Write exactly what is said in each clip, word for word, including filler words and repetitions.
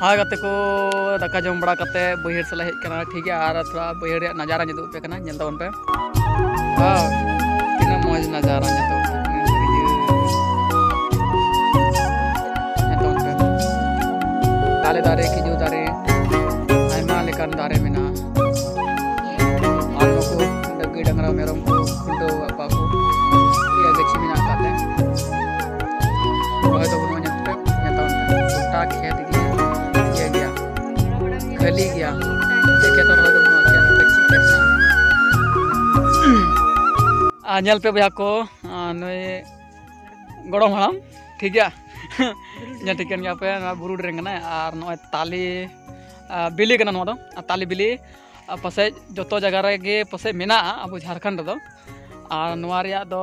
ᱦᱳᱭ ᱜᱟᱛᱮ ᱠᱚ, ᱫᱟᱠᱟ ᱡᱚᱢ ᱵᱟᱲᱟ ᱠᱟᱛᱮ ᱵᱟᱹᱭᱦᱟᱹᱲ ᱥᱮᱫ ᱞᱮ ᱦᱮᱡ ᱠᱟᱱᱟ, ᱴᱷᱤᱠ ᱜᱮᱭᱟ᱾ ᱟᱨ ᱛᱷᱚᱲᱟ ᱵᱟᱹᱭᱦᱟᱹᱲ ᱨᱮᱭᱟᱜ ᱱᱟᱡᱟᱨᱟ ᱧᱮᱞ ᱩᱫᱩᱜ ᱟᱯᱮ ᱠᱟᱱᱟ, ᱧᱮᱞ ᱛᱟᱵᱚᱱ ᱯᱮ᱾ ᱦᱳᱭ, ᱛᱤᱱᱟᱹᱜ ᱢᱚᱡᱽ ᱱᱟᱡᱟᱨᱟ ᱧᱮᱞ ᱛᱟᱵᱚᱱ ᱯᱮ, ᱛᱤᱱᱟᱹᱜ ᱦᱟᱹᱨᱭᱟᱹᱲ᱾ ᱧᱮᱞ ᱛᱟᱵᱚᱱ ᱯᱮ, ᱛᱟᱞᱮ ᱫᱟᱨᱮ, ᱠᱷᱤᱡᱩᱨ ᱫᱟᱨᱮ, ᱟᱭᱢᱟ ᱞᱮᱠᱟᱱ ᱫᱟᱨᱮ ᱢᱮᱱᱟᱜᱼᱟ᱾ ᱟᱨ ᱱᱩᱠᱩ ᱜᱟᱹᱭ ᱰᱟᱝᱨᱟ ᱢᱮᱨᱚᱢ ᱠᱚ ᱠᱷᱩᱱᱴᱟᱹᱣ ᱟᱠᱟᱫ ᱠᱚᱣᱟ ᱠᱚ, ᱤᱭᱟᱹ ᱜᱟᱹᱪᱷᱤ ᱢᱮᱱᱟᱜ ᱟᱠᱟᱫ ᱛᱮ ᱨᱚᱦᱚᱭ ᱫᱚ ᱵᱟᱹᱱᱩᱜᱼᱟ᱾ ᱧᱮᱞ ᱯᱮ, ᱧᱮᱞ ᱛᱟᱵᱚᱱ ᱯᱮ, ᱜᱚᱴᱟ ᱠᱷᱮᱛ ᱜᱮ ᱤᱭᱟᱹ ᱜᱮᱭᱟ, ᱠᱷᱟᱹᱞᱤ ᱜᱮᱭᱟ᱾ ᱪᱮᱫ ᱠᱷᱮᱛ ᱦᱚᱸ ᱨᱚᱦᱚᱭ ᱫᱚ ᱵᱟᱹᱱᱩᱜᱼᱟ, ᱠᱷᱮᱛ ᱜᱟᱹᱪᱷᱤ ᱠᱷᱮᱛ ᱢᱮᱱᱟᱜᱼᱟ᱾ ᱟᱨ ᱧᱮᱞ ᱯᱮ ᱵᱚᱭᱦᱟ ᱠᱚ, ᱟᱨ ᱱᱩᱭ ᱜᱚᱲᱚᱢ ᱦᱟᱲᱟᱢ, ᱴᱷᱤᱠ ᱜᱮᱭᱟ, ᱧᱮᱞ ᱴᱷᱤᱠ ᱠᱟᱱ ᱜᱮᱭᱟ ᱯᱮ, ᱱᱚᱣᱟ ᱵᱩᱨᱩ ᱰᱨᱮᱱ ᱠᱟᱱᱟᱭ᱾ ᱟᱨ ᱱᱚᱜᱼᱚᱭ ᱛᱟᱞᱮ, ᱟᱨ ᱵᱤᱞᱤ ᱠᱟᱱᱟ ᱱᱚᱣᱟ ᱫᱚ, ᱟᱨ ᱛᱟᱞᱮ ᱵᱤᱞᱤ, ᱟᱨ ᱯᱟᱥᱮᱡ ᱡᱚᱛᱚ ᱡᱟᱭᱜᱟ ᱨᱮᱜᱮ ᱯᱟᱥᱮᱡ ᱢᱮᱱᱟᱜᱼᱟ ᱟᱵᱚ ᱡᱷᱟᱲᱠᱷᱚᱸᱰ ᱨᱮᱫᱚ᱾ ᱟᱨ ᱱᱚᱣᱟ ᱨᱮᱭᱟᱜ ᱫᱚ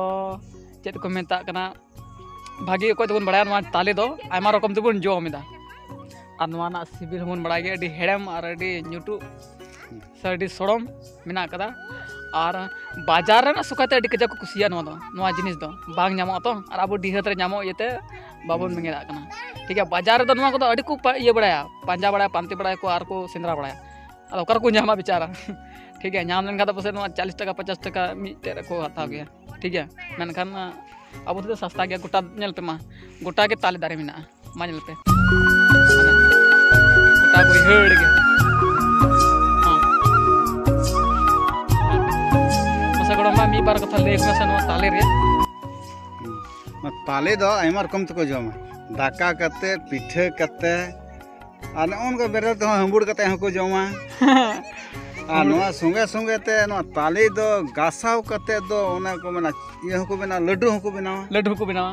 ᱪᱮᱫ ᱠᱚ ᱢᱮᱛᱟᱜ ᱠᱟᱱᱟ, ᱵᱷᱟᱜᱮ ᱚᱠᱚᱭ ᱫᱚᱵᱚᱱ ᱵᱟᱲᱟᱭᱟ, ᱱᱚᱣᱟ ᱛᱟᱞᱮ ᱫᱚ ᱟᱭᱢᱟ ᱨᱚᱠᱚᱢ ᱛᱮᱵᱚᱱ ᱡᱚᱢ ᱮᱫᱟ᱾ ᱟᱨ ᱱᱚᱣᱟ ᱨᱮᱱᱟᱜ ᱥᱤᱵᱤᱞ ᱦᱚᱸᱵᱚᱱ ᱵᱟᱲᱟᱭ ᱜᱮᱭᱟ, ᱟᱹᱰᱤ ᱦᱮᱲᱮᱢ ᱟᱨ ᱟᱹᱰᱤ ᱧᱩᱴᱩ ᱥᱮ ᱟᱹᱰᱤ ᱥᱚᱲᱚᱢ ᱢᱮᱱᱟᱜ ᱟᱠᱟᱫᱟ᱾ ᱟᱨ ᱵᱟᱡᱟᱨ ᱨᱮᱱᱟᱜ ᱥᱩᱠᱷᱟᱭ ᱛᱮ ᱟᱹᱰᱤ ᱠᱟᱡᱟᱠ ᱠᱚ ᱠᱩᱥᱤᱭᱟᱜᱼᱟ᱾ ᱱᱚᱣᱟ ᱫᱚ, ᱱᱚᱣᱟ ᱡᱤᱱᱤᱥ ᱫᱚ ᱵᱟᱝ ᱧᱟᱢᱚᱜᱼᱟ ᱛᱚ, ᱟᱨ ᱟᱵᱚ ᱰᱤᱦᱟᱹᱛ ᱨᱮ ᱧᱟᱢᱚᱜ ᱤᱭᱟᱹᱛᱮ ᱵᱟᱵᱚᱱ ᱵᱮᱸᱜᱮᱫᱟᱜ ᱠᱟᱱᱟ, ᱴᱷᱤᱠ ᱜᱮᱭᱟ᱾ ᱵᱟᱡᱟᱨ ᱨᱮᱫᱚ ᱱᱚᱣᱟ ᱠᱚᱫᱚ ᱟᱹᱰᱤ ᱠᱚ ᱯᱟ-, ᱤᱭᱟᱹ ᱵᱟᱲᱟᱭᱟ, ᱯᱟᱸᱡᱟ ᱵᱟᱲᱟᱭᱟ, ᱯᱟᱱᱛᱮ ᱵᱟᱲᱟᱭᱟᱠᱚ ᱟᱨ ᱠᱚ ᱥᱮᱸᱫᱽᱨᱟ ᱵᱟᱲᱟᱭᱟ᱾ ᱟᱫᱚ ᱚᱠᱟ ᱨᱮᱠᱚ ᱧᱟᱢᱟ ᱵᱮᱪᱟᱨᱟ? ᱴᱷᱤᱠ ᱜᱮᱭᱟ, ᱧᱟᱢ ᱞᱮᱱᱠᱷᱟᱱ ᱫᱚ ᱯᱟᱥᱮᱡ ᱱᱚᱣᱟ ᱪᱟᱞᱤᱥ ᱴᱟᱠᱟ, ᱯᱚᱧᱪᱟᱥ ᱴᱟᱠᱟ ᱢᱤᱫᱴᱮᱡ ᱨᱮᱠᱚ ᱦᱟᱛᱟᱣ ᱜᱮᱭᱟ, ᱴᱷᱤᱠ ᱜᱮᱭᱟ᱾ ᱢᱮᱱᱠᱷᱟᱱ ᱟᱵᱚ ᱫᱚ ᱥᱟᱥᱛᱟ ᱜᱮᱭᱟ, ᱜᱚᱴᱟ ᱧᱮᱞ ᱯᱮ ᱢᱟ, ᱜᱚᱴᱟ ᱜᱮ ᱛᱟᱞᱮ ᱫᱟᱨᱮ ᱢᱮᱱᱟᱜᱼᱟ᱾ ᱢᱟ ᱧᱮᱞ ᱯᱮ, ᱜᱚᱴᱟ ᱵᱟᱹᱭᱦᱟᱹᱲ ᱜᱮ᱾ ᱦᱚᱸ᱾ ᱢᱟᱥᱮ ᱜᱚᱲᱚᱢ ᱢᱟ ᱢᱤᱫ ᱵᱟᱨ ᱠᱟᱛᱷᱟ ᱞᱟᱹᱭ ᱢᱮᱥᱮ ᱱᱚᱣᱟ ᱛᱟᱞᱮ ᱨᱮᱭᱟᱜ᱾ ᱱᱚᱣᱟ ᱛᱟᱞᱮ ᱫᱚ ᱟᱭᱢᱟ ᱨᱚᱠᱚᱢ ᱛᱮᱠᱚ ᱡᱚᱢᱟ, ᱫᱟᱠᱟ ᱠᱟᱛᱮ, ᱯᱤᱴᱷᱟᱹ ᱠᱟᱛᱮ, ᱟᱨ ᱱᱚᱜᱼᱚ ᱱᱚᱝᱠᱟ ᱵᱮᱨᱮᱞ ᱛᱮᱦᱚᱸ ᱦᱟᱺᱵᱩᱲ ᱠᱟᱛᱮ ᱦᱚᱸᱠᱚ ᱡᱚᱢᱟ᱾ ᱟᱨ ᱱᱚᱣᱟ ᱥᱚᱸᱜᱮ ᱥᱚᱸᱜᱮ ᱛᱮ ᱱᱚᱣᱟ ᱛᱟᱞᱮ ᱫᱚ ᱜᱟᱥᱟᱣ ᱠᱟᱛᱮ ᱫᱚ ᱚᱱᱟ ᱠᱚ ᱢᱮᱱᱟ, ᱤᱭᱟᱹ ᱦᱚᱸᱠᱚ ᱵᱮᱱᱟᱣᱟ, ᱞᱟᱹᱰᱩ ᱦᱚᱸᱠᱚ ᱵᱮᱱᱟᱣᱟ᱾ ᱞᱟᱹᱰᱩ ᱦᱚᱸᱠᱚ ᱵᱮᱱᱟᱣᱟ᱾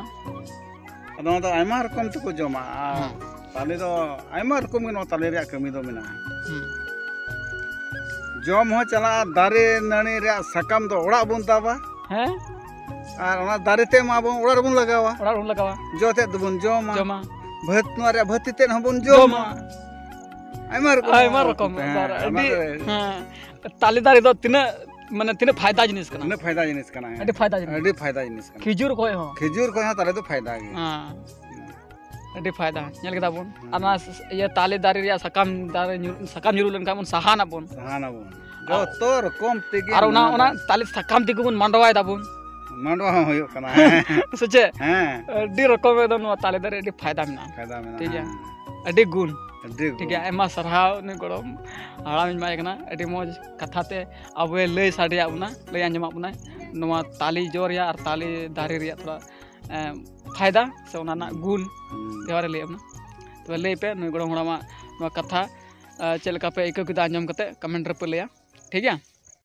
ᱟᱫᱚ ᱱᱚᱣᱟ ᱫᱚ ᱟᱭᱢᱟ ᱨᱚᱠᱚᱢ ᱛᱮᱠᱚ ᱡᱚᱢᱟ᱾ ᱟᱨ ᱦᱮᱸ᱾ ᱛᱟᱞᱮ ᱫᱚ ᱟᱭᱢᱟ ᱨᱚᱠᱚᱢ ᱜᱮ ᱱᱚᱣᱟ ᱛᱟᱞᱮ ᱨᱮᱭᱟᱜ ᱠᱟᱹᱢᱤ ᱫᱚ ᱢᱮᱱᱟᱜᱼᱟ᱾ ᱦᱩᱸ᱾ ᱡᱚᱢ ᱦᱚᱸ ᱪᱟᱞᱟᱜᱼᱟ, ᱫᱟᱨᱮ ᱱᱟᱹᱲᱤ ᱨᱮᱭᱟᱜ ᱥᱟᱠᱟᱢ ᱫᱚ ᱚᱲᱟᱜ ᱵᱚᱱ ᱫᱟᱵᱟ᱾ ᱦᱮᱸ? ᱟᱨ ᱚᱱᱟ ᱫᱟᱨᱮ ᱛᱮ ᱢᱟ ᱟᱵᱚ ᱚᱲᱟᱜ ᱨᱮᱵᱚᱱ ᱞᱟᱜᱟᱣᱟ᱾ ᱚᱲᱟᱜ ᱨᱮᱵᱚᱱ ᱞᱟᱜᱟᱣᱟ᱾ ᱡᱚ ᱛᱮᱫ ᱫᱚᱵᱚᱱ ᱡᱚᱢᱟ᱾ ᱡᱚᱢᱟ᱾ ᱵᱷᱟᱹᱛ, ᱱᱚᱣᱟ ᱨᱮᱭᱟᱜ ᱵᱷᱟᱹᱛᱤ ᱛᱮᱫ ᱦᱚᱸᱵᱚᱱ ᱡᱚᱢᱟ᱾ ᱟᱭᱢᱟ ᱨᱚᱠᱚᱢ᱾ ᱟᱭᱢᱟ ᱨᱚᱠᱚᱢ᱾ ᱦᱮᱸ, ᱟᱵᱟᱨ ᱟᱭᱢᱟ ᱟᱹᱰᱤ, ᱨᱚᱠᱚᱢ᱾ ᱦᱮᱸ᱾ ᱛᱟᱞᱮ ᱫᱟᱨᱮ ᱫᱚ ᱛᱤᱱᱟᱹᱜ, ᱢᱟᱱᱮ ᱛᱤᱱᱟᱹᱜ ᱯᱷᱟᱭᱫᱟ ᱡᱤᱱᱤᱥ ᱠᱟᱱᱟ᱾ ᱩᱱᱟᱹᱜ ᱯᱷᱟᱭᱫᱟ ᱡᱤᱱᱤᱥ ᱠᱟᱱᱟ᱾ ᱦᱮᱸ᱾ ᱟᱹᱰᱤ ᱯᱷᱟᱭᱫᱟ ᱡᱤᱱᱤᱥ᱾ ᱟᱹᱰᱤ ᱯᱷᱟᱭᱫᱟ ᱡᱤᱱᱤᱥ ᱠᱟᱱᱟ᱾ ᱠᱷᱤᱡᱩᱨ ᱠᱷᱚᱡ ᱦᱚᱸ᱾ ᱠᱷᱤᱡᱩᱨ ᱠᱷᱚᱡ ᱦᱚᱸ ᱛᱟᱞᱮ ᱫᱚ ᱯᱷᱟᱭᱫᱟ ᱜᱮᱭᱟ᱾ ᱦᱮᱸ᱾ ᱟᱹᱰᱤ ᱯᱷᱟᱭᱫᱟ, ᱧᱮᱞ ᱠᱮᱫᱟ ᱵᱚᱱ᱾ ᱟᱨ ᱚᱱᱟ ᱥ- ᱤᱭᱟᱹ ᱛᱟᱞᱮ ᱫᱟᱨᱮ ᱨᱮᱭᱟᱜ ᱥᱟᱠᱟᱢ ᱫᱟᱨᱮ ᱧᱩᱨ- ᱥᱟᱠᱟᱢ ᱧᱩᱨᱩ ᱞᱮᱱᱠᱷᱟᱱ ᱵᱚᱱ ᱥᱟᱦᱟᱱᱟᱵᱚᱱ᱾ ᱥᱟᱦᱟᱱᱟᱵᱚᱱ᱾ ᱡᱚᱛᱚ ᱨᱚᱠᱚᱢ ᱛᱮᱜᱮ ᱟᱨ ᱚᱱᱟ ᱱᱚᱣᱟ ᱚᱱᱟ ᱫᱚ ᱛᱟᱞᱮ ᱥᱟᱠᱟᱢ ᱛᱮᱜᱮ ᱵᱚᱱ ᱢᱟᱰᱣᱟᱭ ᱫᱟᱵᱚᱱ᱾ ᱢᱟᱰᱣᱟ ᱦᱚᱸ ᱦᱩᱭᱩᱜ ᱠᱟᱱᱟ᱾ ᱥᱮ ᱪᱮᱫ? ᱦᱮᱸ᱾ ᱟᱹᱰᱤ ᱨᱚᱠᱚᱢ ᱮᱠᱫᱚᱢ ᱱᱚᱣᱟ ᱛᱟᱞᱮ ᱫᱟᱨᱮ ᱟᱹᱰᱤ ᱯᱷᱟᱭᱫᱟ ᱢᱮᱱᱟᱜᱼᱟ᱾ ᱯᱷᱟᱭᱫᱟ ᱢᱮᱱᱟᱜᱼᱟ, ᱴᱷᱤᱠ ᱜᱮᱭᱟ᱾ ᱦᱮᱸ᱾ ᱟᱹᱰᱤ ᱜᱩᱱ᱾ ᱟᱹᱰᱤ ᱴᱷᱤᱠ ᱜᱩᱱ᱾ ᱜᱮᱭᱟ, ᱟᱭᱢᱟ ᱥᱟᱨᱦᱟᱣ ᱱᱩᱭ ᱜᱚᱲᱚᱢ ᱦᱟᱲᱟᱢᱤᱧ ᱮᱢᱟᱭ ᱠᱟᱱᱟ, ᱟᱹᱰᱤ ᱢᱚᱡᱽ ᱠᱟᱛᱷᱟ ᱛᱮ ᱟᱵᱚᱭ ᱞᱟᱹᱭ ᱥᱟᱰᱮᱭᱟᱫ ᱵᱚᱱᱟ, ᱞᱟᱹᱭ ᱟᱸᱡᱚᱢᱟᱫ ᱵᱚᱱᱟᱭ ᱱᱚᱣᱟ ᱛᱟᱞᱮ ᱡᱚ ᱨᱮᱭᱟᱜ ᱟᱨ ᱛᱟᱞᱮ ᱫᱟᱨᱮ ᱨᱮᱭᱟᱜ ᱛᱷᱚᱲᱟ, ᱮᱸ, ᱯᱷᱟᱭᱫᱟ ᱥᱮ ᱚᱱᱟ ᱨᱮᱱᱟᱜ ᱜᱩᱱ ᱦᱩᱸ᱾ ᱵᱮᱣᱦᱟᱨᱮ ᱞᱟᱹᱭᱟᱫ ᱵᱚᱱᱟ᱾ ᱛᱚᱵᱮ ᱞᱟᱹᱭ ᱯᱮ ᱱᱩᱭ ᱜᱚᱲᱚᱢ ᱦᱟᱲᱟᱢᱟᱜ ᱱᱚᱣᱟ ᱠᱟᱛᱷᱟ, ᱮᱸ, ᱪᱮᱫ ᱞᱮᱠᱟ ᱯᱮ ᱟᱹᱭᱠᱟᱹᱣ ᱠᱮᱫᱟ ᱟᱸᱡᱚᱢ ᱠᱟᱛᱮ, comment ᱨᱮᱯᱮ ᱞᱟᱹᱭᱟ, ᱴᱷᱤᱠ ᱜᱮᱭᱟ?